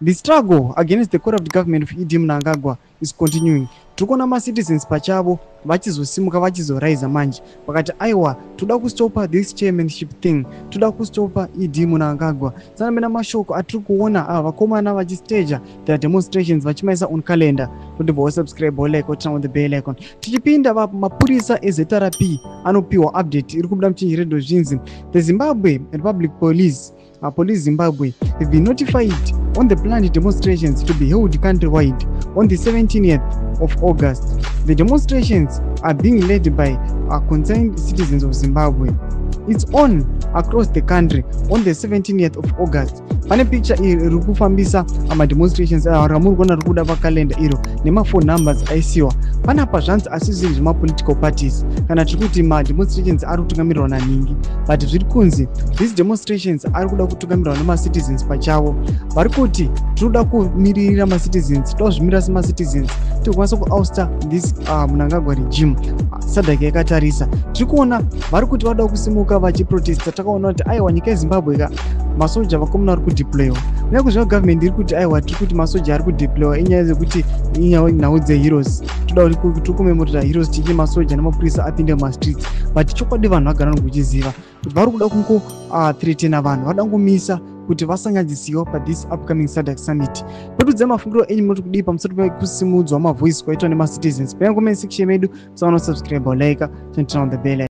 The struggle against the corrupt government of ED Mnangagwa is continuing. Tiri kuona macitizens pachavo vachizosimuka, vachizoraiza manje, vakati aiwa, toda kustopa this chairmanship thing, toda kustopa ED Mnangagwa. Sanamena mashoko atiri kuona ava vakomana vachistaja their demonstrations, vachimaisa on calendar. Totibva wasubscribe, like, turn on the bell icon. Tichipinda, mapurisa eZRP anopiwa update iri kubuda muchinji zvinzi the Zimbabwe Republic Police, Police Zimbabwe have been notified on the planned demonstrations to be held countrywide on the 17th of August. The demonstrations are being led by Concerned Citizens of Zimbabwe. It's on across the country on the 17th of August. Pane picture iri kufambisa mademonstrations ramuri kuona riri kuda pakalenda iro nemaphone numbers aisiwa panapa. Zvanzi asi zviri zvemapolitical parties, kana tiri kuti mademonstrations ari kutungamirirwa naningi, but zviri kunzi these demonstrations ari kuda kutungamirirwa nemacitizens pachavo. Vari kuti tiri kuda kumiririra macitizens, toda kuzvimirira semacitizens, tikukwanisa kuousta this Mnangagwa regime. SADC yakatarisa. Tiri kuona vari kuti vada kusimuka vachiprotesta. Takaona kuti aiwa, nyika yeZimbabwe ka, masoja vakomana vari kudeployiwa, kunyange zvavo government iri kuti aiwa, tiri kuti masoja ari kudeployiwa inyaya dzekuti nhau dzeheroes, toda kuti tiri kucommemorata heroes, tichi masoja nemapurisa apinde mumastreets. But chokwadi vanhu vagara nokuchiziva kuti vari kuda kungothreatena vanhu, vada kungomisa kuti vasangadzisiwa pathis upcoming SADC summit. Kwetudzai mafungiro enyu, munoti kudii pamusoro pekusimudzwa mavoice kwaitwa nemacitizens? Paya comment section medu, musaona subscribe, like, turn on the bell.